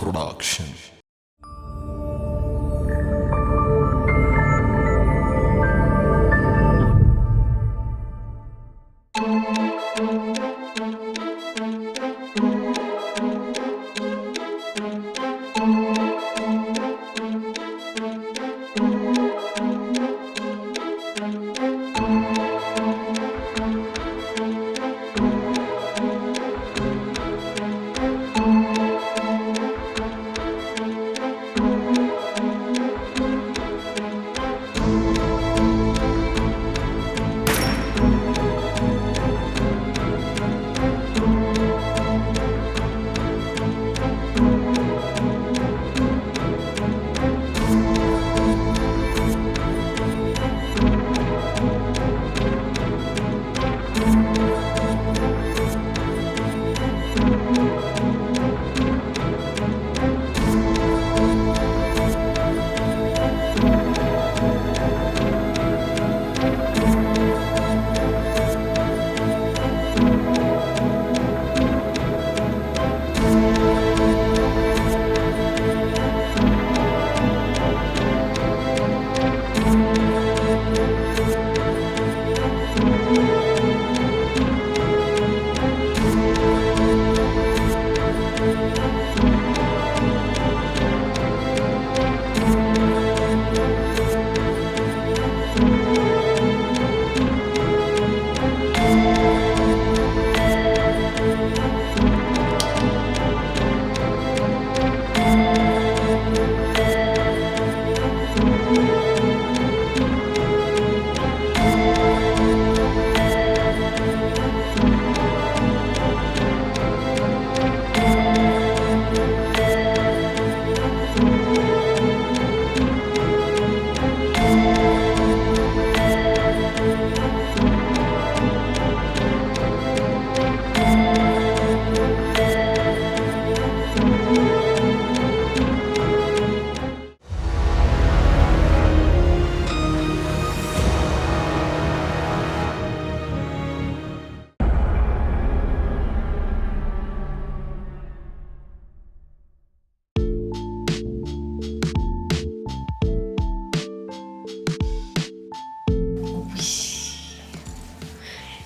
Production.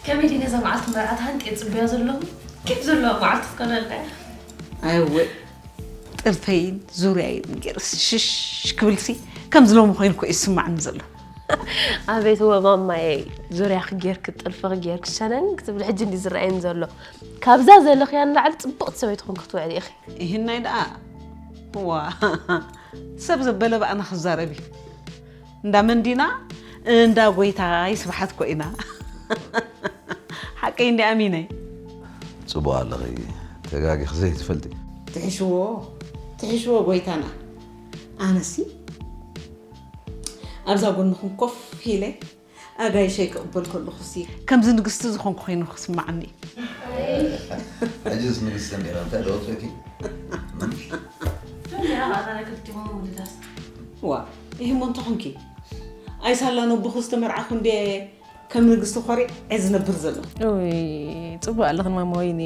ከመይ ድዩ ነዛ መዓልቲ መርዓት ሃንጤ ጽበያ ዘለኹ? ኬፍ ዘለዋ መዓልቲ ትኾነልና እያ። ኣይወ፣ ጥልፈይን ዙርያይን ገይረ ሽሽ ክብልሲ፣ ከምዚ ሎሚ ኮይኑ እኮ እዩ ዝስማዕኒ ዘሎ። ኣቤት ወ ማማየ፣ ዙርያኺ ጌርኪ፣ ጥልፍኺ ጌርኪ፣ ሸነን ክትብሊ ሕጂ እንዲ ዝረኣየኒ ዘሎ። ካብዛ ዘለኽያ ንላዕሊ ጽብቕቲ ሰበይቲ ኮንኪ ክትውዕሊ ኢኺ። ይህናይ ደኣ፣ ዋ፣ ሰብ ዘበለ ብኣና ክዛረብ እዩ። እንዳ መንዲና፣ እንዳ ጎይታ ይስብሓት እኮ ኢና። ሓቀይ እንዲ ኣሚነይ። ጽቡቕ ኣለኺ፣ ተጋጊኺ ዘይትፈልጢ። ትሕሽዎ፣ ትሕሽዎ ጎይታና። ኣነሲ ኣብዛ ጎንኹም ኮፍ ኢለ ኣጋይሸይ ክቕበል ከለኹሲ፣ ከምዚ ንግስቲ ዝኾንኩ ኮይኑ ክስምዓኒ እዩ። ሕጅስ ንግስቲ እንዲኻ፣ እንታይ ዶ ወፂእኪ? ዋ፣ ይህ እሞ እንተኾንኪ፣ ኣይሳላ ነቦኹ ዝተመርዓኹ እንዴ ከም ንግስቲ ኮሪዐ ዝነብር ዘሎ። ኡይ፣ ጽቡቕ ኣለኽን ማማ ወይኒ።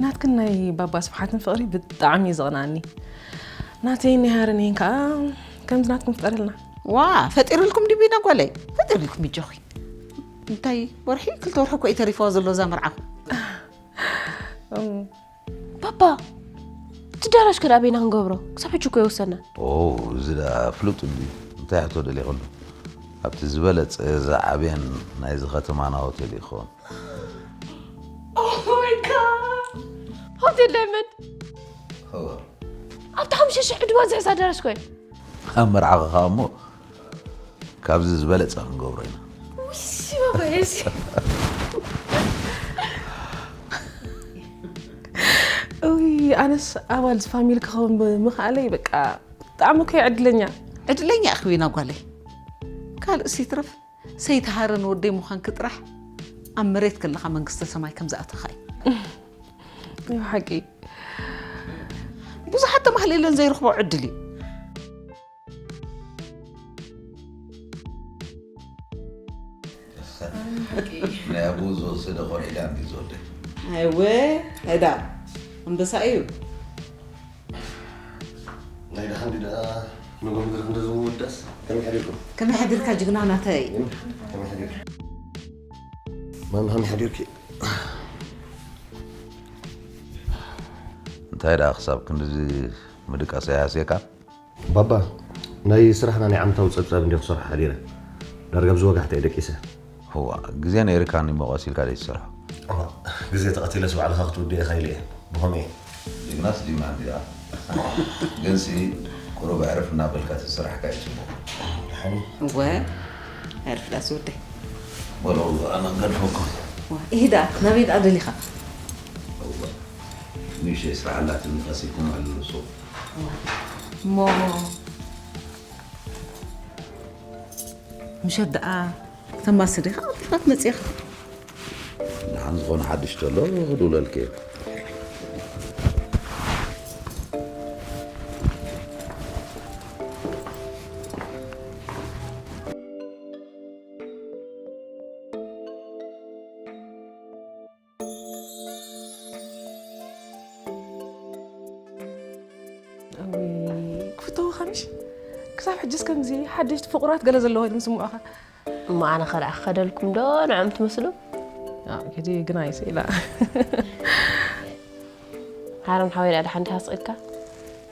ናትክን ናይ ባባ ስብሓትን ፍቕሪ ብጣዕሚ እዩ ዘቕንኣኒ። ናተይን ናይ ሃረነይን ከኣ ከምዚ ናትኩም ፍጠረልና። ዋ፣ ፈጢርልኩም ድዩ ቢና ጓለይ? ፈጢርልኩም ይጆኺ። እንታይ ወርሒ፣ ክልተ ወርሒ እኮ እዩ ተሪፍዋ ዘሎ እዛ መርዓኹም። እም። ባባ፣ እቲ ዳራሽ ከ ኣበይና ክንገብሮ? ክሳብ ሕጂ እኮ ይወሰና። ኦ፣ እዚ ደኣ ፍሉጥ እንድዩ። እንታይ ሕቶ ደሊኹሉ? ኣብቲ ዝበለጸ ዝዓበየን ናይዚ ከተማና ሆቴል ይኸውን። Oh my God! ሆቴል ዳይመንድ? እወ። ኣብቲ ሓሙሽተ ሽሕ ድባን ዝሕዝ ኣዳራሽ ኮይ? ኣብ መርዓኺ ኸኣ እሞ ካብዚ ዝበለጸ ክንገብሮ ኢና። ውይ፣ ባባየስ። እውይ፣ ኣነስ ኣባል እዚ ፋሚሊ ክኸውን ብምኽኣለይ በቃ ብጣዕሚ እኮ እየ ዕድለኛ። ዕድለኛ ኢኺ ዊና ጓለይ። ካልእስ ይትረፍ ሰይቲ ሃረን ወደይ ምዃንኪ ጥራሕ ኣብ መሬት ከለኻ መንግስተ ሰማይ ከም ዝኣተኻ እዩ። እዩ ሓቂ። ብዙሓት ተማህሊለን ዘይረኽቦ ዕድል እዩ። ናይ ኣቦኡ ዝወሰደ ቆልዒ ዳኣ እንዲ ዝወልደ። ኣይወ፣ እዳ ኣንበሳ እዩ። ሓንቲ ደኣ ንጎ ምድሪ ክንደ ዝምውዳስ ከመይ ሓዲርኩም? ከመይ ሓዲርካ ጅግና ናተይ? ከመይ ሓዲርኩም? ማሚ ከመይ ሓዲርኪ? እንታይ ደኣ ክሳብ ክንድዚ ምድቃስ ኣይሃስየካ? ባባ፣ ናይ ስራሕና ናይ ዓመታዊ ጸብጻብ እንዲዮ ክሰርሖ ሓዲረ። ዳርጋ ኣብዚ ወጋሕታ እየ ደቂሰ። እዋ፣ ግዜ ነይርካኒ እሞ ቀስ ኢልካ ደይትሰርሖ? እዋ፣ ግዜ ተቐቲለስ ባዕልኻ ክትውድእ ኢኻ ኢለ እየ። ብኸመይ? ጅግናስ ጅግና እንዲኣ። ግንሲ ቁሩብ ኣዕርፍ እናበልካ ተዝሰራሕካዮ ጽቡቕ። ደሓን እዩ። እወ፣ ኣዕርፍ ደኣ ዝወደይ። በሎ፣ ኣነ ገድፈኩም። እዋ፣ ኢሂ ደኣ፣ ናበይ ደኣ ደሊኻ? እዋ፣ ንእሽተይ ስራሕ ኣላትኒ፣ ቀስ ኢልኩም ኣዕልሉ ሱቕ። እሞ ምሸት ደኣ ክተማስል ኢኻ፣ ኣብ ፋት መጺኻ። ደሓን ዝኾነ ሓድሽ ተሎ ክድውለልኪ እየ። እውይ፣ ክፍተወኻንሽ? ክሳብ ሕጅስ ከምዚ ሓደሽቲ ፍቑራት ገለ ዘለዎ ኮይኑ ዝስምዖኻ? እሞ ኣነ ኸ ደኣ ክኸደልኩም ዶ ንዖም ትመስሉ? ኣዎ፣ ኪዲ ግና ይስኢላ። ሃረም ሓወይ ደኣ ደሓን ዲኻ ስቕ ኢልካ?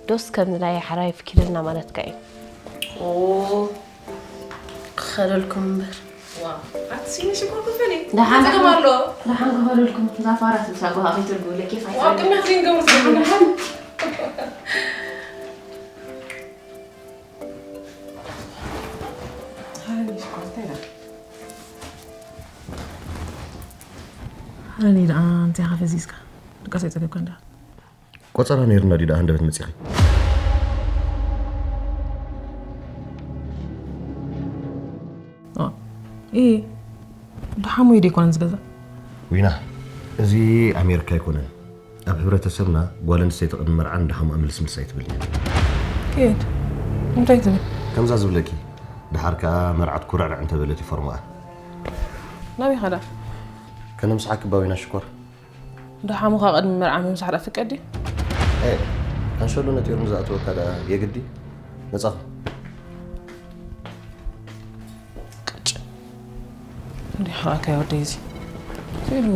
ዶስ ከምዚ ናይ ሓራይ ፍኪለልና ማለትካ እዩ? ኦ፣ ክኸደልኩም እምበር። ዋ፣ ኣቲ ሲኒ ሽኮር ክፈሊ። ደሓን፣ እንታይ ጸገም ኣሎ? ደሓን ክኸደልኩም። እዛ ፋራ ትብሳ ኣቦኻ ከይትርጉ ለኪ ዋ፣ ፋይዳ። ቅድሚ ክሊን ገብሩ ዝብሉ ደሓን። ሃኒ ሽኮር እንታይ ኢላ? ሃኒ ደኣ እንታይ ኢኻ ፈዚዝካ? ድቃስ ኣይጸገብካን ደኣ? ቆጸራ ነይርና ድዩ ደኣ ሃንደበት መጺኺ? ኦ፣ ኢ፣ ደሓሙ እዩ ደይኮነን ዝገዛ? ዊና፣ እዚ ኣሜሪካ ኣይኮነን። ኣብ ሕብረተሰብና ጓል ኣንስተይቲ ቅድሚ መርዓ ንደሓሙኣ ምልስ ምልስ ኣይትብል እያ። ኬድ፣ እንታይ ትብል? ከምዛ ዝብለኪ፣ ደሓር ከኣ መርዓት ኩርዕርዕ እንተበለት እዩ ፎርማኣ። ናበይ ኸዳ? ከነምስሓኪ እባ ዊና ሽኮር። ደሓሙኻ ቅድሚ መርዓ ምምሳሕ ደኣ ፍቀድ ድዩ? ኤ፣ ካንሸሎ ነጢሩ ንዝኣተወካ ደኣ የግዲ መጻኹ። ቅጭ። እንዲህ ኸኣ ከይ ወደይ እዚ። ኢሉ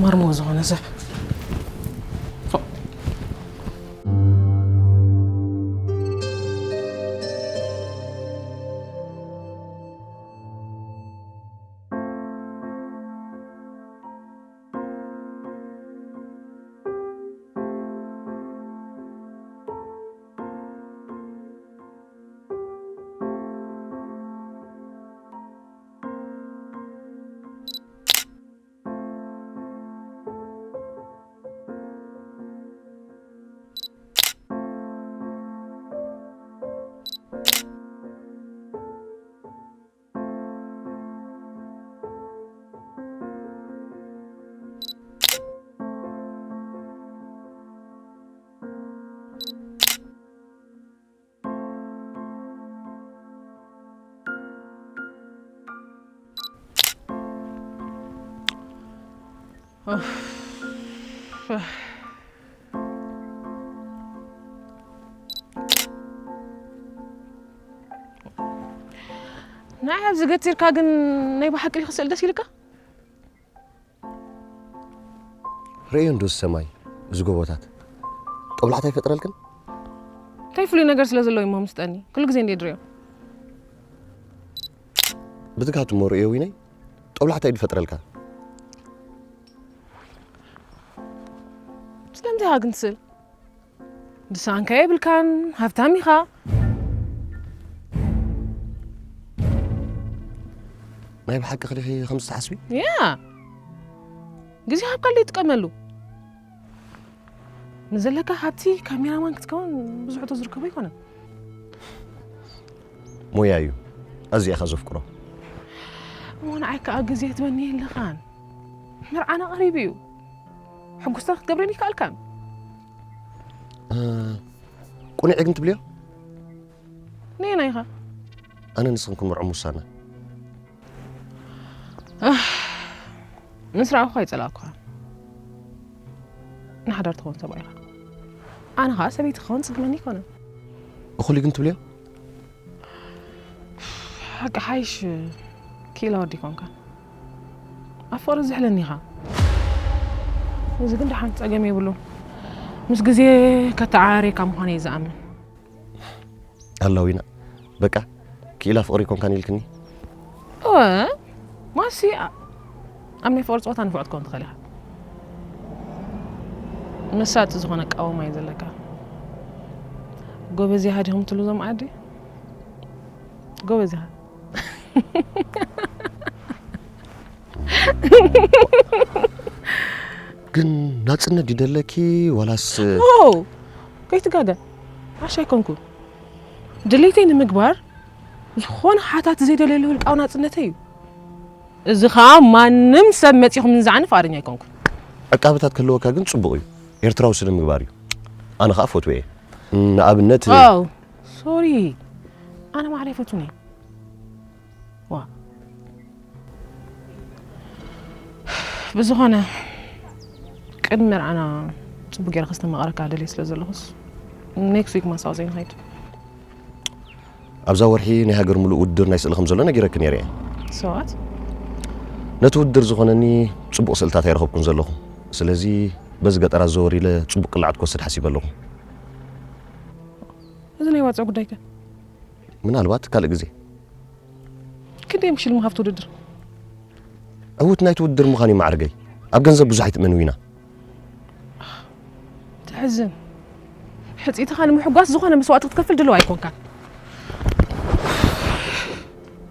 ማርሞ ዝኾነ ሰብ። ናይ ኣብዚ ገቲርካ ግን ናይ ብሓቂ ክስእል ደስ ኢልካ? ርእዮ እንዶ እዚ ሰማይ፣ እዚ ጎቦታት። ጦብላሕታ ይፈጥረልክን? እንታይ ፍሉይ ነገር ስለ ዘለዎ እሞ ምስጠኒ? ኩሉ ግዜ እንድየ ድሪዮ። ብትግሃት እሞ ርእዮ ዊነይ፣ ጦብላሕታ እዩ ዝፈጥረልካ። ስለምንታይ ኢኻ ግን ትስእል? ድሳንካ የብልካን፣ ሃብታም ኢኻ። ናይ ብሓቂ ክዲኺ ከምዚ ትሓስቢ? ያ። ግዜ ሃብካ ኣሎ ይጥቀመሉ። ንዘለካ ሃብቲ ካሜራማን ክትከውን ብዙሕ እቶ ዝርከቦ ኣይኮነን። ሞያ እዩ። ኣዚኻ ዘፍቅሮ። እሞ ንዓይ ከኣ ግዜ ትበኒ የለኻን። መርዓና ቀሪቡ እዩ። ሕጉስታ ክትገብረኒ ይከኣልካን። እ፣ ቁኑዕ ግን ትብልዮ? ነየናይ ኢኻ? ኣነ ንስኽን ክንምርዖም ውሳና። ኣህ፣ ምስ ረኣኹ ኣይጸላእኩኻን። ንሓዳር ትኸውን ሰብኣይ ኢኻ። ኣነ ኸኣ ሰበይቲ ክኸውን ጽግመኒ ኣይኮነን። እኹል ግን ትብልዮ? ሓቂ ሓይሽ ክኢላ ወዲ ኮንካ ኣብ ፍቕሪ ዝሕለኒ ኢኻ። እዚ ግን ደሓን ጸገም የብሉን። ምስ ግዜ ከተዓራርየካ ምዃኑ እየ ዝኣምን። ኣላዊና በቃ ክኢላ ፍቕሪ ኮንካን ኢልክኒ። እወ ማሲ ኣ- ኣብ ናይ ፍቕሪ ጸወታ ንፉዕ ክትከውን ትኽእል ኢኻ። መሳጢ ዝኾነ ኣቃውማ እዩ ዘለካ። ጎበዝ ኢኻ ዲኹም ትብሉ እዞም ዓዲ? ጎበዝ ኢኻ። ግን ናጽነት ድደለኪ ዋላስ ኖ ከይትጋገ ዓሻ ኣይኮንኩ ድሌተይ ንምግባር ዝኾነ ሓታት ዘይደለየሉ ውልቃዊ ናጽነተይ እዩ። እዚ ኸዓ ማንም ሰብ መጺኹም ንዝዓኒ ፍቓደኛ ኣይኮንኩን። ዕቃበታት ክህልወካ ግን ጽቡቕ እዩ። ኤርትራዊ ስነ ምግባር እዩ። ኣነ ኸዓ ፈትወ እየ። ንኣብነት ዋው ሶሪ ኣነ ማዕረ ኣይፈቱን እየ። ዋ ብዝኾነ ቅድሚ መርዓና ጽቡቅ ገይረ ከስተማቕረካ ደልየ ስለ ዘለኹስ ኔክስት ዊክ ማሳው ዘይንኸይድ ኣብዛ ወርሒ ናይ ሃገር ሙሉእ ውድድር ናይ ስእሊ ከም ዘሎ ነጊረክ ነይረ እየ። ሰዋት ነቲ ውድድር ዝኾነኒ ጽቡቕ ስእልታት ኣይረኸብኩን ዘለኹ። ስለዚ በዚ ገጠራት ዘወር ኢለ ጽቡቕ ቅላዓት ክወስድ ሓሲበ ኣለኹ። እዚ ናይ ዋፅኦ ጉዳይከ? ምናልባት ካልእ ግዜ። ክንደይ ምሽልሙ ካብቲ ውድድር? ዕውት ናይቲ ውድድር ምዃን እዩ ማዕርገይ። ኣብ ገንዘብ ብዙሕ ኣይትእመን ዊና። ትሕዝን። ሕፅኢትኻ ንምሕጓስ ዝኾነ መስዋእቲ ክትከፍል ድልው ኣይኮንካን።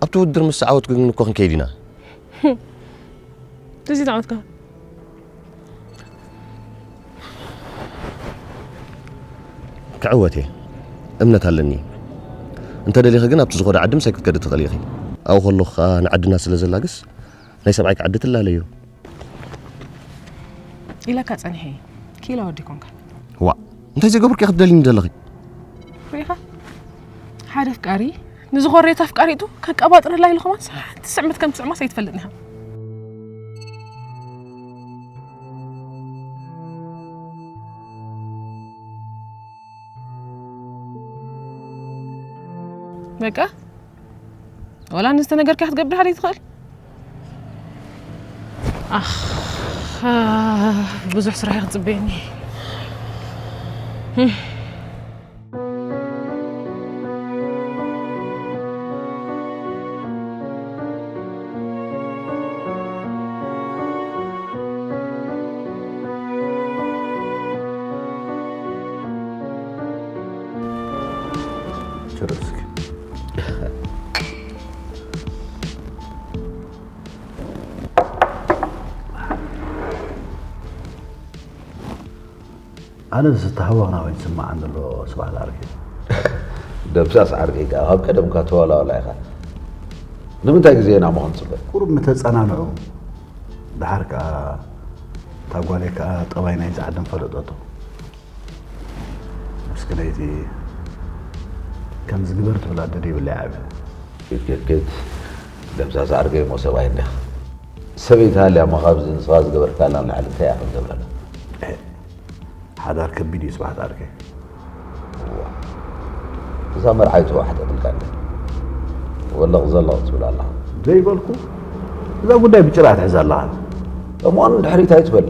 ኣብቲ ውድድር ምስ ዓወትኩ ግን እኮ ክንከይድ ኢና። እዚ ዝዓወትካ ክዕወት እየ እምነት ኣለኒ። እንተደሊኺ ግን ኣብቲ ዝኾነ ዓዲ ምሳይ ክትከዲ ትኽእሊ ኢኺ። ኣብኡ ከለኹ ከኣ ንዓድና ስለ ዘላግስ ናይ ሰብኣይኪ ዓዲ ትላለዩ። ኢለካ ጸኒሐ ክኢላ ወዲ ኮንካ። ዋእ እንታይ ዘይገብርኪ ክትደልይኒ ዘለኺ? ሪኢኻ ሓደ ኣፍቃሪ ንዝኾረየት ኣፍቃሪቱ ከቀባጥረላ ኢሉ ከማን ሓንቲ ስዕመት ከም ትስዕማስ ኣይትፈልጥን ኢኻ። በቃ ወላ ንዝተነገርካ ክትገብር ሓደ ትኽእል። ኣኽ ብዙሕ ስራሕ ክትጽበየኒ። ኣነ ዝተሃወኽና ወይ ዝስምዓኒ ዘሎ ስብሓት ዓርከይ። ደምሳስ ዓርከይ ከኣ ካብ ቀደምካ ተዋላዋላ ኢኻ። ንምንታይ ግዜ ኢና እሞ ክንጽበ? ቁሩብ ምተጸናንዑ። ደሓር ከኣ እታ ጓለይ ከኣ ጠባይ ናይዚ ዓዲ ፈለጠቶ። ምስክነይቲ ከምዚ ግበር ትብላ ኣደ ደይብለይ ዓብያ። ክትክትክት ደምሳስ ዓርከይ እሞ ሰብኣይ እንዲኻ። ሰበይቲ ሃልያ እሞ ካብዚ ንስኻ ዝገበርካላ ንላዕሊ እንታይ እያ ክንገብረላ? ሓዳር ከቢድ እዩ ስብሓት ዓርከይ። እዛ መርዓይቱ ዋሕጠትልካ እንደ ወለቕ ዘለቕ ትብል ኣለኻ። ዘይበልኩ እዛ ጉዳይ ብጭራ ትሕዝ ኣለኻ። እሞ ንድሕሪት ኣይትበል።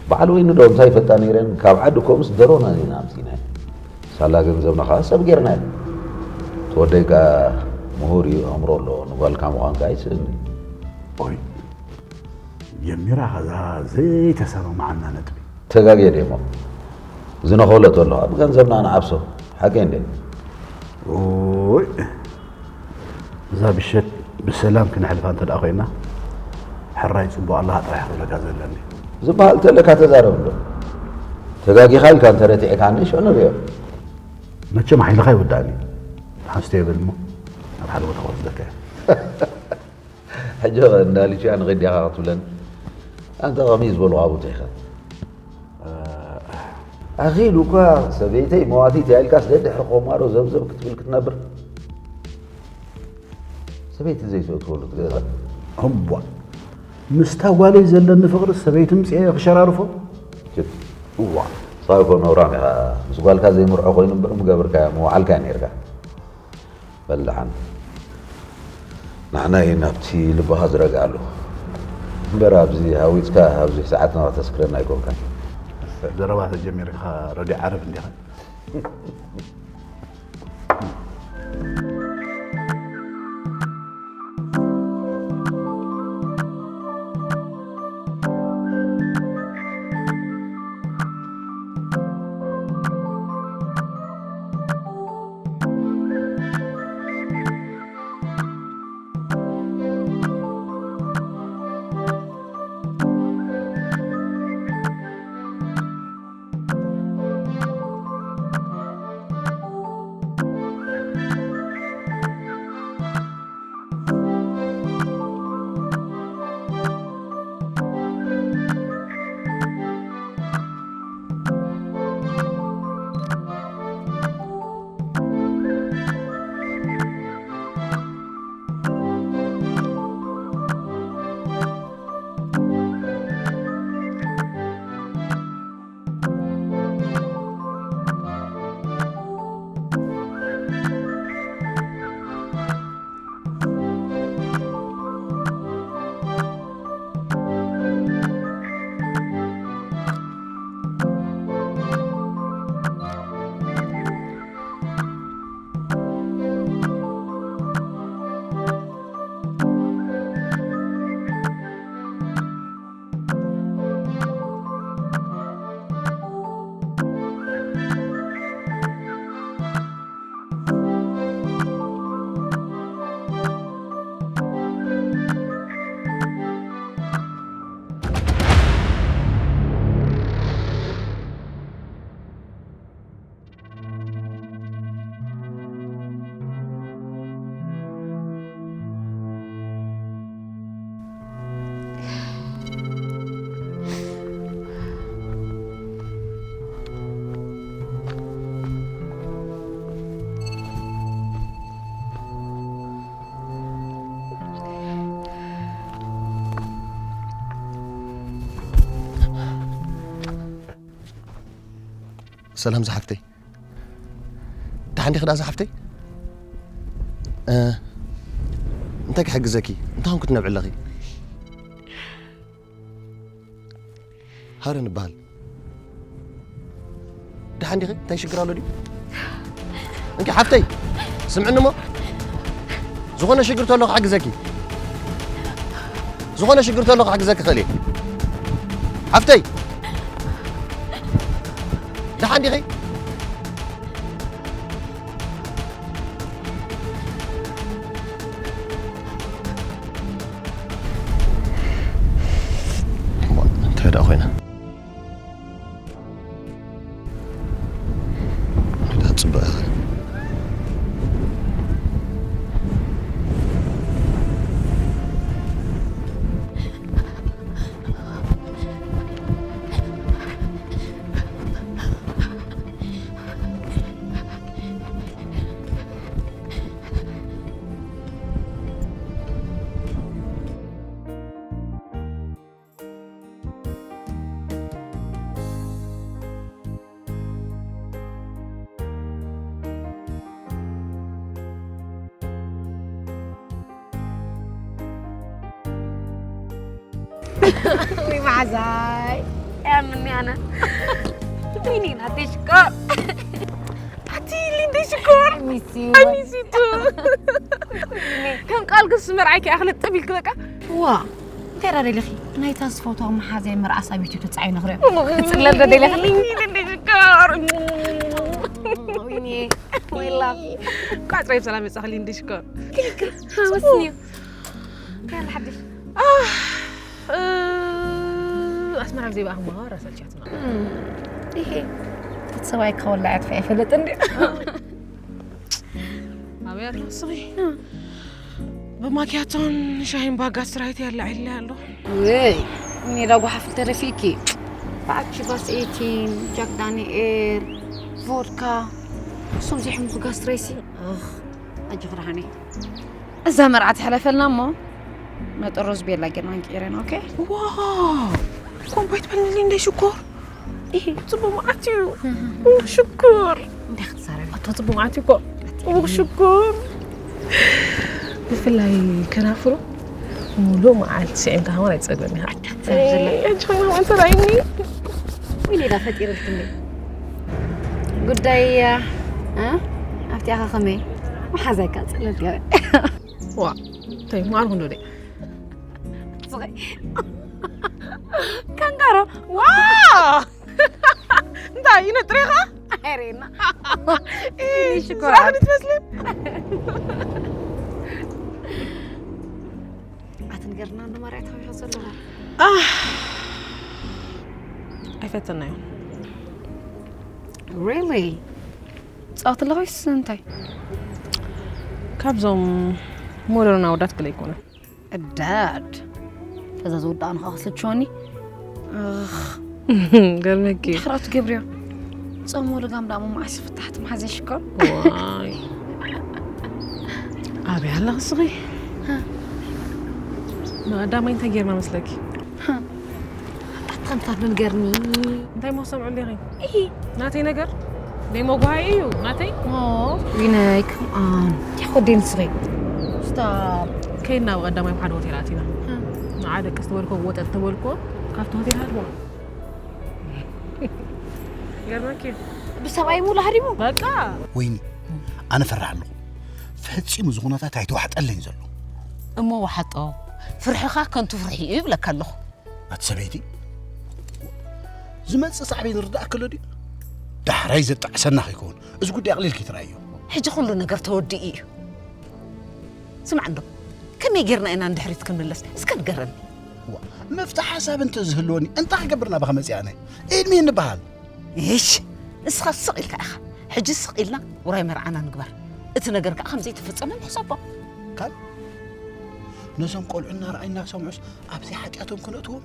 በዓል ወይኒ ዶ እንታይ ይፈልጣ ነይረን ካብ ዓዲ ኮምስ ደሮና ኢና ኣምጺናዮ። ሳላ ገንዘብና ኸዓ ሰብ ጌርናዮ። እቲ ወደይ ከኣ ምሁር እዩ ኣእምሮ ኣለዎ ንጓልካ ምዃንካ ኣይስእን እዩ። ኦይ ጀሚራ ኸዛ ዘይተሰማማዓና ነጥቢ። ተጋግየ ድየ እሞ ዝነኸሎ ተሎ ኣብ ገንዘብና ንዓብሶ ሓቀይ እንደ ኦይ እዛ ብሸት ብሰላም ክነሕልፋ እንተ ደኣ ኮይና ሕራይ ጽቡቕ ኣለኻ ጥራሕ ክብለካ ዘለኒ። ዝበሃል ተለካ ተዛረብ እንዶ ተጋጊኻ ኢልካ እንተረቲዕካኒ ሽዑ ንርእዮ። መቸም ሓይልኻ ይወዳእኒ። ሓንስተ የብል እሞ ናብ ሓደ ቦታ ክወስደካ እየ። ሕጂ እንዳ ሊችያ ንኸይድ ዲኻ ክትብለኒ? ኣንታ ከመይ ዝበሉ ቃቡት ኢኻ። ኣኺሉ እኳ ሰበይተይ መዋቲት እያ ኢልካስ ደድሕሪ ቆማሮ ዘብዘብ ክትብል ክትነብር? ሰበይቲ ዘይትእትወሉ ትገዛ። እቧ ምስታ ጓለይ ዘለኒ ፍቕሪ ሰበይቲ ምፅኤ ክሸራርፎ? እዋ ንስኻ እኮ ነውራም ኢኻ። ምስ ጓልካ ዘይምርዖ ኮይኑ እምበር ምገብርካዮ ምውዓልካዮ ነይርካ። በል ደሓን። ንዓና እዩ ናብቲ ልብኻ ዝረግኣሉ። እምበር ኣብዚ ሃዊፅካ ኣብዚ ሰዓትና ከተስክረና ኣይኮንካን። ዘረባ ተጀሚርካ ረዲ ዓረብ እንዲኻ። ሰላም ዝሓፍተይ። ደሓን ዲኺ ደኣ ዝሓፍተይ? እ፣ እንታይ ክሕግዘኪ? እንታይ ኾንኩ ትነብዒ ኣለኺ? ሃረን እበሃል። ደሓን ዲኺ? እንታይ ሽግር ኣሎ ድዩ? እንኪ ሓፍተይ፣ ስምዕኒ እሞ። ዝኾነ ሽግር ተሎ ክሕግዘኪ። ዝኾነ ሽግር ተሎ ክሕግዘኪ ክእል እየ። ሓፍተይ! ደሓን ዲኺ? እንታይ ደኣ ኮይና? እንታይ ደኣ ጽቡቕ ኢኻ። ወይ መዓዛይ። ያምኒ ኣነ። ትሪኒ ናተይ ሽኮር። ኣቲ ሊንደይ ሽኮር። I miss you. I miss you too. ከም ቃል ክስ መርዓይ ከኣ ክልጥብ ኢልክ በቃ። ዋ፣ እንታይ ደኣ ደሊኺ? ናይታ ዝፈትዋ መሓዘይ መርዓስ ኣብ ዩቱብ ተጻዒኑ ክሪኦ። ክጽለል ዶ ደሊኺ? ሊንደይ ሽኮር። ወይኔ፣ my love። ቋዕ ጽሬ ብሰላም ይብጻኺ ሊንደይ ሽኮር። ሃወስኒ። እንታይ ኣሎ ሓድሽ? ኣህ፣ እ፣ ኣስመራ ብዘይ ብኣኽማ ራሳልቻትና። እም፣ ይሄ እቲ ሰብኣይ ክኸወላ እያ ትፈ-፣ ኣይፈልጥን ድዩ? ኣበይ ኣሎ ስኺ? ብማኪያቶን ሻሂን ባጋ ስትራይት ያለ ዒለ ኣሎ። ወይ፣ እኔ ዳ ጓሓፍ ተረፊኪ። ብዓኪ ባስ ኤይቲን፣ ጃክ ዳንኤል፣ ቮድካ፣ እሶም ዘይሕሙኹ ጋስትሬሲ። ኣኽ፣ ኣጆኺ ደሓነይ። እዛ መርዓ ትሕለፈልና እሞ፣ መጠሮዝ ቤላ ጌርና ንቀይረን፣ ኦኬ? ዋው! ኮምቦ ኣይትበልኒ ሊንደይ ሽኮር። ይሄ ጽቡቅ መዓት እዩ። ኡፍ ሽኩር። እንታይ ክትዛረቢ? ኣቶ ጽቡቅ መዓት እዩ እኮ። ኡፍ ሽኩር። ብፍላይ ከናፍሩ ሙሉእ መዓልቲ ስዒምካ ከማን ኣይትጸግብን ኢኻ። ኣታ ትዛረቢ ዘላ። ኣይ፣ ኣንቺ ኸማን ኣንተ ራይኒ። ወይኔ ዳ ፈጢርልክኒ። ጉዳይ፣ እ? ኣብቲ ኣኻ ከመይ? መሓዛይ ካጸለልቲ። ዋ፣ እንታይ ማር ክንዶ ደይ? ስቕ። ካንጋሮ። ዋ! እንታይ ይነጥሬኻ? ኣይሬና። ኢይ፣ ሽኮራት። ስራሕ ክትመስሊ። ኣትንገርና እንዶ ማርያ ተኸቢኻ ዘለኻ። ኣህ፣ ኣይፈተናዮ። Really? ጻወት ኣለኻ ወይስ እንታይ? ካብዞም ሞደርን ኣወዳት ገለ ኣይኮነን። እዳድ። እዛ ዝወዳእንኻ ክስልችወኒ። እኽ። ገርመኪ። ድሕራቱ ገብርዮ። ጾም ወልጋም ዳሞ መዓስ ፍታሕቲ መሓዘ ሽኮር? ዋይ። ኣበይ ኣለኺ እስኺ? ንቐዳማይ እንታይ ጌርና መስለኪ? ኣታ ከምታት ንገርኒ። እንታይ ሞ ሰምዑ ኣለኺ? ኢሂ። ናተይ ነገር? ደይ መጓሃይ እዩ፣ ናተይ? ኦ፣ ዊነይ፣ come on። እንታይ ኮዴ ንስኺ? ስታፕ። ከይድና ኣብ ቀዳማይ ኣብ ሓደ ሆቴል ኣቲና። እ። ንዓ ደቂ ዝተበልኮ ወጠጥ ተበልኮ፣ ካብቲ ሆቴል ሃድሞ። ገርመኪ። ብሰብኣይ ሙሉ ሃዲሙ? በቃ። ወይኒ፣ ኣነ ፈርሕ ኣለኹ። ፈጺሙ እዚ ኩነታት ኣይተዋሕጠለይን ዘሎ። እሞ ወሓጦ፣ ፍርሕኻ ከንቱ ፍርሒ እዩ ይብለካ ኣለኹ። ኣቲ ሰበይቲ፣ ዝመጽእ ሳዕቤን ይርዳእኪ ኣሎ ድዩ? ዳሕራይ ዘጣዕሰና ከይከውን፣ እዚ ጉዳይ ኣቕሊልኪ ትረኣዮ። ሕጂ ኩሉ ነገር ተወዲኡ እዩ። ስማዕ እንዶ፣ ከመይ ጌርና ኢና ንድሕሪት ክንምለስ? እስከ ንገረኒ። ዋ፣ ምፍታሕ ሓሳብ እንተ ዝህልወኒ፣ እንታይ ክገብር ናባኻ መጺኣ ኣነ? ኤድሚ እንበሃል። እሽ፣ ንስኻ ስቕ ኢልካ ኢኻ። ሕጂ ስቕ ኢልና ውራይ መርዓና ንግበር። እቲ ነገር ከኣ ከም ዘይተፈጸመ ንሕሰቦ። ካብ ነዞም ቆልዑ እናረኣዩ እናሰምዑስ ኣብዚ ሓጢኣቶም ክነእትዎም?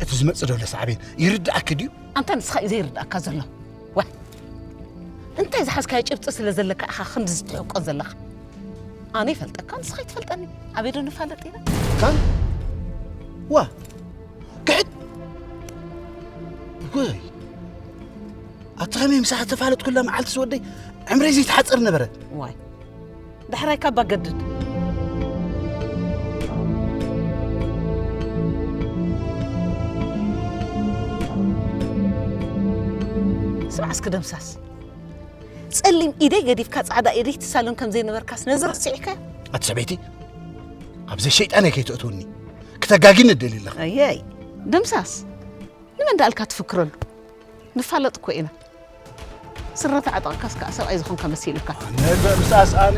እቲ ዝመጽእ ዘሎ ሳዕቤን ይርድኣኪ ድዩ? ኣንታ ንስኻ እዩ ዘይርድኣካ ዘሎ። ዋ፣ እንታይ ዝሓዝካዮ ጭብጢ ስለ ዘለካ ኢኻ ክንድዚ ትሕቆ ዘለኻ? ኣነ ይፈልጠካ፣ ንስኻ ይትፈልጠኒ። ኣበይ ዶ ንፋለጥ ኢና? ካን? ዋ፣ ክሕድ! ጉይ! ኣቲ ኸመይ ምሳኻ ተፋለጥኩላ መዓልቲ ዝወደይ ዕምረይ ዘይትሓጽር ነበረ። ዋይ፣ ዳሕራይ ካባ ገድድ። ስማዕ እስኪ ደምሳስ፣ ጸሊም ኢደይ ገዲፍካ ጻዕዳ ኢደይ ትሳለም ከም ዘይነበርካስ ነዚ ረሲዕካዮ? ኣቲ ሰበይቲ፣ ኣብ ዘይሸይጣነይ ከይተእትውኒ፣ ክተጋጊኒ እደሊ ኣለኺ። ኣየይ፣ ደምሳስ፣ ንመን ደኣልካ ትፍክረሉ? ንፋለጥ እኮ ኢና። ስረ ተዓጠቕካስ ከኣ ሰብኣይ ዝኾንካ መሲሉካ። ኣነ ደምሳስ ኣነ።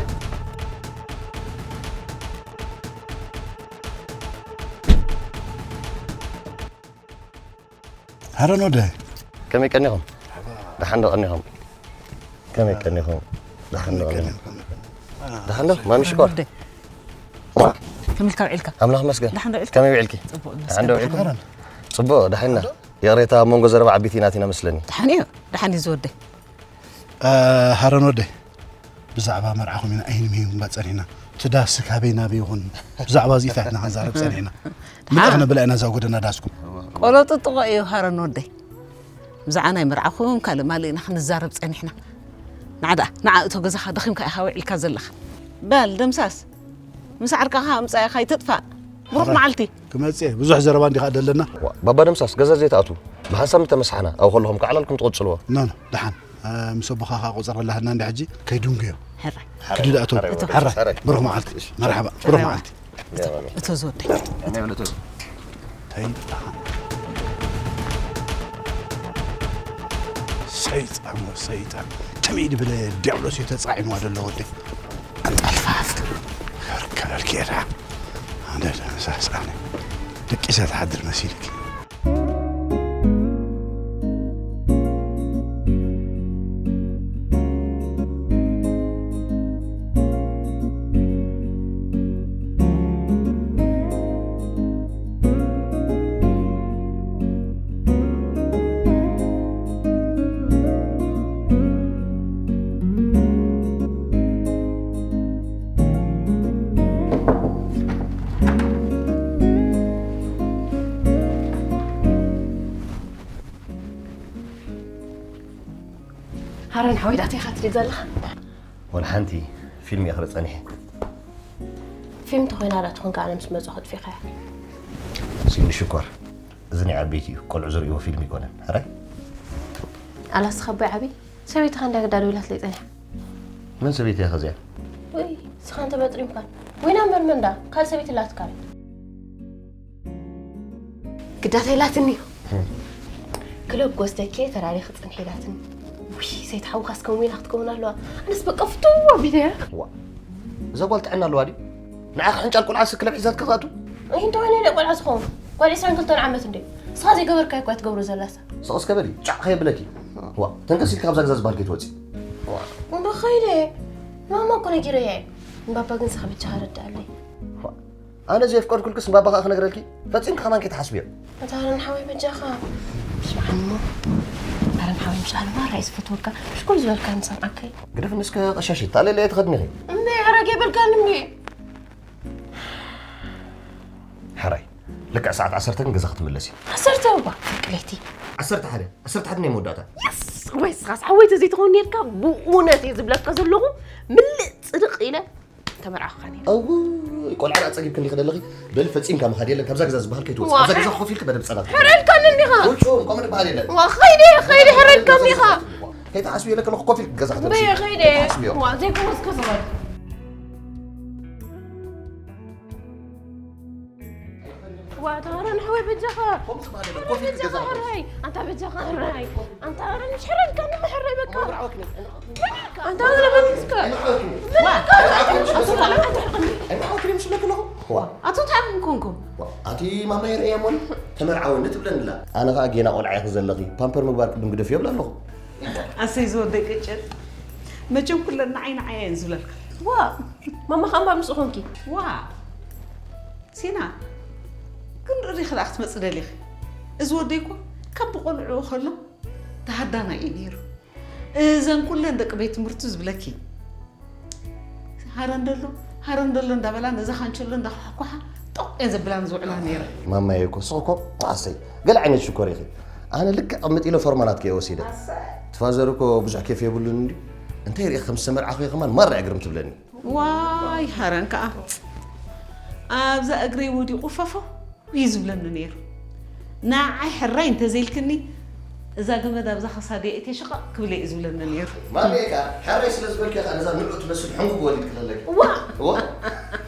ሃረን ወደ። ከመይ ቀኒኹም? ደሓን ዶ ቀኒኹም? ከመይ ቀኒኹም? ደሓን ዶ ቀኒኹም? ደሓን ዶ? ማሚ ሽኮር? ወደ። ከመይ ኢልካ ውዒልካ? ኣምላኽ መስገን። ደሓን ዶ ውዒልካ? ከመይ ውዒልኪ? ጽቡቕ ደሓን ዶ ይመስገን፣ ውዒልካ? ደሓን። ጽቡቕ፣ ደሓንና። ይቕሬታ፣ ኣብ መንጎ ዘረባ ዓቢት ኢና ኣቲና መስለኒ። ደሓን እዩ፣ ደሓን እዩ ዝወደይ። እ፣ ሃረን ወደይ፣ ብዛዕባ መርዓኹም ኢና ኣይንምህን እምባ ጸኒሕና። እቲ ዳስ ካበይ ናበይ ይኹን፣ ብዛዕባ እዚ ኢና ክንዛረብ ጸኒሕና። ምልእ ደሓን። ክነብላ ኢና እዛ ጎደና ዳስኩም። ቆሎ ጥጥቖ እዩ ሃረን ወደይ። ብዛዕባ ናይ መርዓኹም ካልእ ማልእ ኢና ክንዛረብ ጸኒሕና። ንዓ ደኣ፣ ንዓ እቶ ገዛኻ ደኺምካ ኢኻ ውዒልካ ዘለኻ። በል ደምሳስ፣ ምስ ዓርካኻ ኣምጻእኻ ኣይትጥፋእ። ብሩኽ ኣረ፣ መዓልቲ። ክመጽእ እየ። ብዙሕ ዘረባ እንዲኻ ደለና። ዋ፣ ባባ ደምሳስ፣ ገዛ ዘይትኣትዉ። ብሓሳብ ምተመሳሕና፣ ኣብኡ ከለኹም ከዕላልኩም ትቕጽልዎ። ኖ፣ ኖ፣ ደሓን። እ፣ ምስ ኣቦኻ ኸኣ ቁጽር ኣለሃና እንዲ ሕጂ፣ ከይድንጉዮ። ሕራይ። ክዲ ደኣትዉ። ሕራይ። ሕራይ። ብሩኽ መዓልቲ። እሺ። መርሓባ። ብሩኽ ሕራይ። መዓልቲ። መርሓባ። እቶ ዝወደይ። እንታይ በለ እቶ? ተይ። ሰይጣን ወሰይጣን። ከመይ ድብለ ዲያብሎስ እዩ ተጻዒንዋ ዘሎ ወደይ። ኣንጣልፋ ሃፍቲ። ከበልኪ እየ ደሓን። ኣነ ደምሳስ ኣነ። ደቂሰ ትሓድር መሲልኪ። ወይ ዳታ ኢኻ ትሪኢ ዘለኻ? ወላ ሓንቲ ፊልም እየ ክርኢ ጸኒሐ። ፊልም ተኾይና ዳ ትኾን ከኣ ምስ መጹ ክጥፊኻ። ሲኒ ሽኮር፣ እዚ ናይ ዓበይቲ እዩ፣ ቆልዑ ዝርእይዎ ፊልም ይኮነን። ሕራይ? ኣላስ ኸቦይ ዓቢ፣ ሰበይትኻ እንዳ ግዳ ደዊላትለይ ጸኒሓ። መን ሰበይቲ እያ ኸዚኣ? ወይ፣ ስኻ እንተ በጥሪምካ። ወይና እምበር መንዳ፣ ካልእ ሰበይቲ ኣላትካ። ግዳታ ኢላትኒ። ክለብ ክወስደኪ ተራሪ ክጽንሕ ኢላትኒ። ውይ፣ ሰይትሓውኻስ ከምኡ ኢላ ክትከውን ኣለዋ። ኣነስ በቃ ፍትው ኣቢለ እያ። ዋ፣ እዛ ጓል ጥዕና ኣለዋ ድዩ? ንዓኻ ሕንጫል ቆልዓ ስ ክለብ ሒዛትካ ትኣቱ? ኣይ፣ እንተ ወይነ ኢለ ቆልዓ ዝኸውን? ጓል ዕስራን ክልተን ዓመት እንደ። ንስኻ ዘይገበርካዮ እኳ ትገብሮ ዘላሳ። ስቕ እስከ በሊ፣ ጫዕ ከየብለኪ። ዋ፣ ተንከስ ኢልካ ካብዛ ገዛ ዝበሃል ከይትወጺ። ዋ፣ እምባ ኸይደ። ማማ እኮ ነጊረያ እየ። እምባባ ግን ንስኻ ብቻ ረዳኣለይ። ዋ፣ ኣነ ዘየፍቀድኩልክስ እምባባ ከኣ ክነግረልኪ? ፈጺምካ ከማን ከይትሓስብዮ። ኣታ ሃረን ሓወይ በጃኻ። ስምዓኒ እሞ። ሃረን ሓወይ፣ ምሽ ኣነ ማራ እየ ዝፈትወካ። ሽኮር ዝበልካ ንሰምዓከይ። ግደፍኒ እስከ ቀሻሽት፣ ታለለ እየ ትኸድኒ ኢኺ። እምበይ፣ ኣረጌ በልካኒ እምበይ። ሕራይ፣ ልክዕ ሰዓት ዓሰርተ ግን ገዛ ክትምለሲ። ዓሰርተ እባ፣ ፍርቂ ለይቲ። ዓሰርተ ሓደ፣ ዓሰርተ ሓደ ናይ መወዳእታ። የስ! ወይ ስኻስ ሓወይ ተዘይትኸውን ነርካ፣ ብእውነት እየ ዝብለካ ዘለኹ፣ ምልእ ጽድቕ ኢለ ተመርዓኹኻ ነይረ። እውይ፣ ቆልዓ ደኣ ጸጊብኪ እንዲኺ ደለኺ? በሊ ፈጺምካ ምኻድ የለን፣ ካብዛ ገዛ ዝበሃል ከይትወጽእ። ዋ። ኣብዛ ገዛ ኮፍ ኢልኪ መደብ ጸናት። ሕረድካኒ እንዲኻ። ውጹ፣ ከምኡ ዝበሃል የለን። ዋ፣ ኸይደ፣ ኸይደ፣ ሕረድካኒ ኢኻ። ከይትሓስቢ ኢለ ከለኹ ኮፍ ኢልኪ ገዛ በየ ክትምለሲ። ኸይደ። ከይትሓስብዮ። ዋ፣ ዘይኮነስ ከ ዝበሃል። ዋ፣ ተጋራ ንሓወይ በጃኻ። ከምኡ ዝበሃል የለን፣ ኮፍ ኢልኪ በጃኻ ገዛ ክትምለሲ። ሕራይ። ኣንታ በጃኻ ሕራይ። ኣንታ ኧረ ንሽ ሕረድካኒ እሞ ሕራይ በቃ። መብርዓወት ነኝ። ኣንታ ኧረ በጃኻ። ዋ፣ ኣቶ ተላ፣ ኣቶ ሕርቅኒ። ኣይምሓወት ድየ ምስለኪ ኣለኹ? ዋ። ኣቶ ተኣምን ኮንኩም? ዋ፣ ኣቲ ማማ የርእያ እሞ ተመርዓወኒ ትብለኒ ኣላ። ኣነ ኸኣ ጌና ቆልዓ ኢኺ ዘለኺ፣ ፓምፐር ምግባር ቅድም ግደፍዮ እብላ ኣለኹ። ኣሰይ ዝወደይ ቅጭን። መቸም ኩለን ንዓይ ንዓይ እየን ዝብለልካ። ዋ፣ ማማ ኸኣ እምባ ምስኡ ኾንኪ? ዋ፣ ሲና፣ ክንድሪ ዲኺ ደኣ ክትመጺ ደሊኺ? እዚ ወደይ እኮ ካብ ብቆልዕኡ ከሎ ተሃዳናይ እዩ ነይሩ። እዘን ኩለን ደቂ ቤት ትምህርቱ ዝብለኪ፣ ሃረን ደሎ፣ ሃረን ደሎ እንዳበላ ነዛ ካንቸሎ እንዳኳሕኳሓ ጦቕ እየን ዘብላኒ ዝውዕላ ነይረን። ማማየ እኮ፣ ስቕ እኮ፣ ኣሰይ፣ ገለ ዓይነት ሽኮር ኢኺ። ኣነ ልክዕ ቅምጥ ኢለ ፎርማ ናትኪ እየ ወሲደ። ኣሰይ። እቲ ፋዘር እኮ ብዙሕ ኬፍ የብሉን እንድዩ። እንታይ ሪእኺ ከም ዝተመርዓኹ እየ ከማን ማራ እያ ግርም ትብለኒ። ዋይ፣ ሃረን ከኣ ኣብዛ እግረይ ወዲቑ ፈፎ እዩ ዝብለኒ ነይሩ። ንዓይ ሕራይ እንተዘይልክኒ፣ እዛ ገመድ ኣብዛ ኸሳደይ ኣእትየ ሽቐቕ ክብል እየ ዝብለኒ ነይሩ። ማመየ ከኣ፣ ሕራይ ስለ ዝበልኪ ከኣ ነዛ ንዑ ትመስል ሕንጉግ ወሊድክለለኪ። ዋ! ዋ!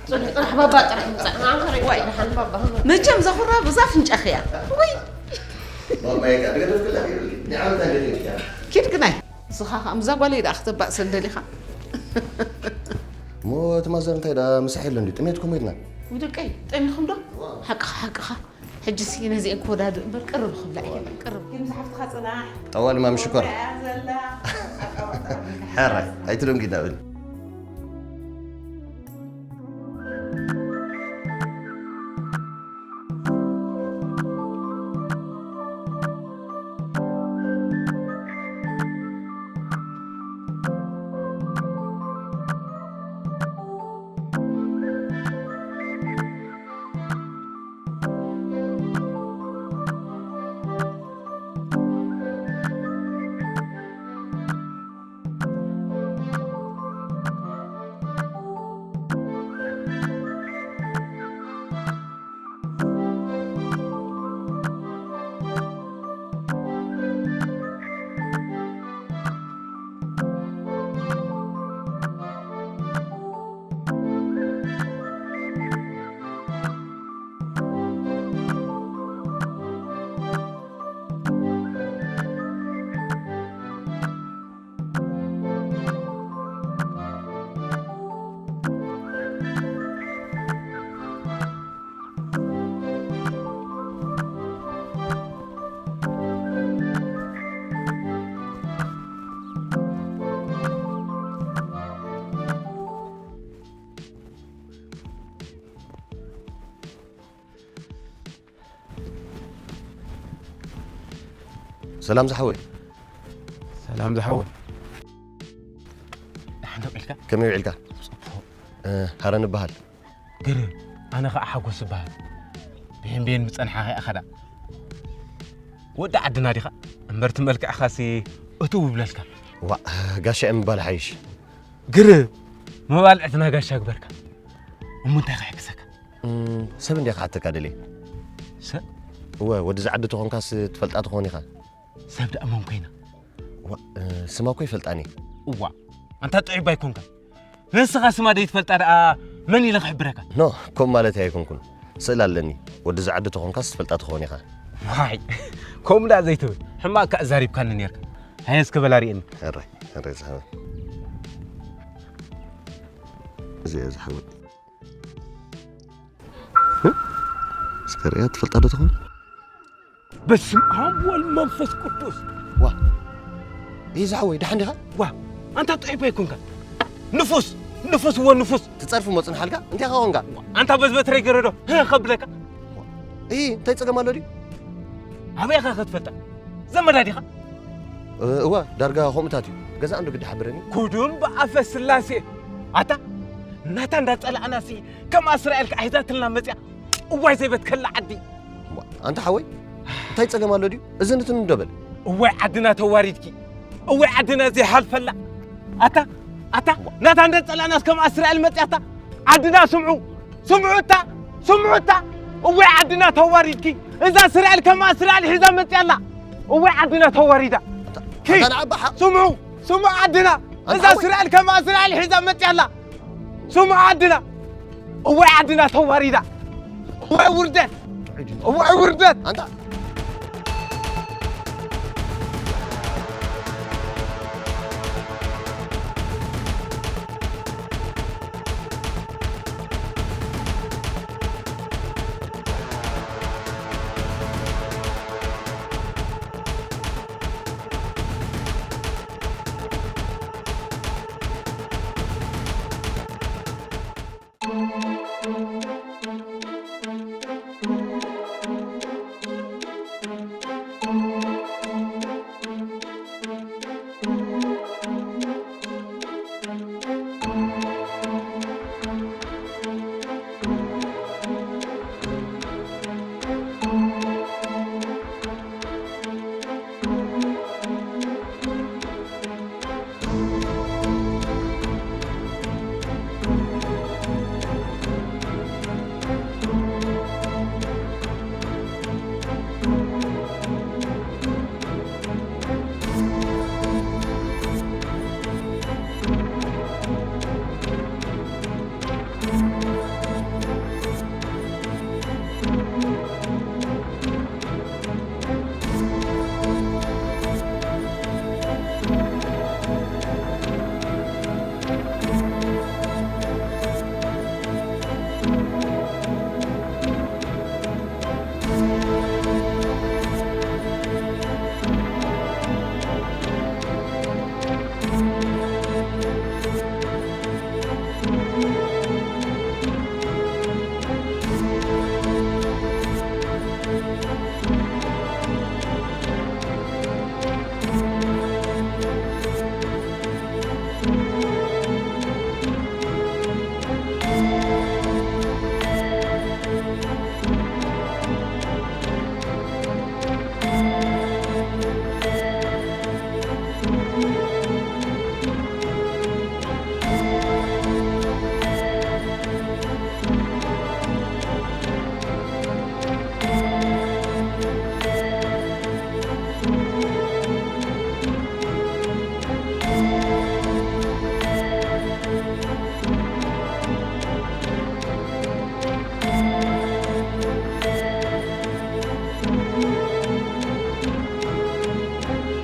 ጽኑሕ ጥራሕ ባባ ጥራሕ ምጻእ። ንዓም ኸረይ ዋይ። ደሓን ባባ። መቸም እዛ ኹራ ብዛ ኣፍንጫኺ እያ። ውይ! ማማየ ከኣ፣ ድገደፍክላ ከይብልኪ፣ ንዓመት ኣይደለኪ እያ። ኪድ ግናይ። ንስኻ ኸኣ ምስዛ ጓለይ ደኣ ክተባእሰን ደሊኻ? እሞ እቲ ማዘር እንታይ ደኣ ምሳሕ የለን ድዩ? ጥሜት እኮ ሞይትና። ውይ ደቀይ፣ ጠሚኹም ዶ? ሓቅኻ፣ ሓቅኻ። ሕጂሲ ነዚአን ክወዳድእ እምበር ቅርብ ክብላ እየን፣ ቅርብ። ግን ምስ ሓፍትኻ ጽናሕ። ጠዋሊ ማሚ ሽኮር። እያ ዘላ። ሕራይ፣ ኣይትደንጊ ዳብል። ሰላም ዝሓወይ። ሰላም ዝሓወይ። ደሓን ደው ኢልካ? ከመይ ውዒልካ? ጽቡቕ። እ፣ ሃረን እበሃል። ግርም፣ ኣነ ኸኣ ሓጎስ እበሃል። ብሄን ብሄን ምጸንሓኻ ኢኻ ደኣ። ወዲ ዓድና ዲኻ? እምበር እቲ መልክዕኻሲ እትው ይብለልካ። ዋእ፣ ጋሻ እየ ምባል ሓይሽ። ግርም መባልዕትና ጋሻ ግበርካ። እሞ እንታይ ክሕግዘካ? እም፣ ሰብ እንድየ ክሓተካ ደልየ። ሰብ? እወ፣ ወዲ ዝዓዲ ተኾንካስ ትፈልጣ ትኾን ኢኻ። ሰብ ደኣ መን ኮይና? ዋእ፣ ስማ እኮ ይፈልጣን እየ። እዋ፣ ኣንታ ጥዑይ ባይ ኮንካ። ንስኻ ስማ ደይትፈልጣ ደኣ መን ኢለ ክሕብረካ? ኖ፣ ከምኡ ማለተይ ኣይኮንኩን። ስእሊ ኣለኒ። ወዲ ዝዓዲ ተኾንካስ ትፈልጣ ትኸውን ኢኻ። ዋይ፣ ከምኡ ደኣ ዘይትብል። ሕማቕ ከኣ ዛሪብካኒ ኔርካ። ሃየ እስከ በላ ርእየኒ። ሕራይ፣ ሕራይ ዝሓወይ። እዚኣ ዝሓወይ። እስከ ርእያ ትፈልጣ ዶ ትኾን? በስመ ኣብ ወልድ መንፈስ ቅዱስ። ዋ፣ ይዛ ሓወይ፣ ደሓን ዲኻ? ዋ፣ ኣንታ ጥዑይ ኣይኮንካ። ንፉስ፣ ንፉስ፣ እወ ንፉስ። ትጸርፍ እሞ ጽንሓልካ፣ እንታይ ኻ ኾንካ? ኣንታ በዝበትረይ ገረዶ፣ ህህ ከብለካ። እይ፣ እንታይ ጸገም ኣሎ ድዩ? ኣበይ ኢኻ ክትፈልጣ? ዘመዳ ዲኻ? እ፣ እወ፣ ዳርጋ ከምኡታት እዩ። ገዛ እንዶ ግዲ ሓብረኒ። ኩዱም ብኣፈ ስላሴ። ኣታ፣ ናታ እንዳጸላእናሲ፣ ከም እስራኤል ከኣ ሒዛትልና መጽያ። እዋይ ዘይበትከላ ዓዲ። ኣንታ ሓወይ፣ እንታይ ጸገም ኣሎ ድዩ? እዚ ንትን እንዶ በል። እዋይ ዓድና ተዋሪድኪ። እዋይ ዓድና ዘይሓልፈላ። ኣታ፣ ኣታ፣ ናታ እንደ ጸላእናስ ከም እስራኤል መጽያታ። ዓድና ስምዑ፣ ስምዑ እታ፣ ስምዑ እታ። እዋይ ዓድና ተዋሪድኪ። እዛ እስራኤል ከም እስራኤል ሒዛ መጽያላ። እዋይ ዓድና ተዋሪዳ። ኪ፣ ኣታ ንዓባ ሓ- ስምዑ፣ ስምዑ ዓድና። እዛ ኣንታ ሓወይ። እስራኤል ከም እስራኤል ሒዛ መጽያላ። ስምዑ ዓድና። እዋይ ዓድና ተዋሪዳ። እዋይ ውርደት። እዋይ ውርደት። ኣንታ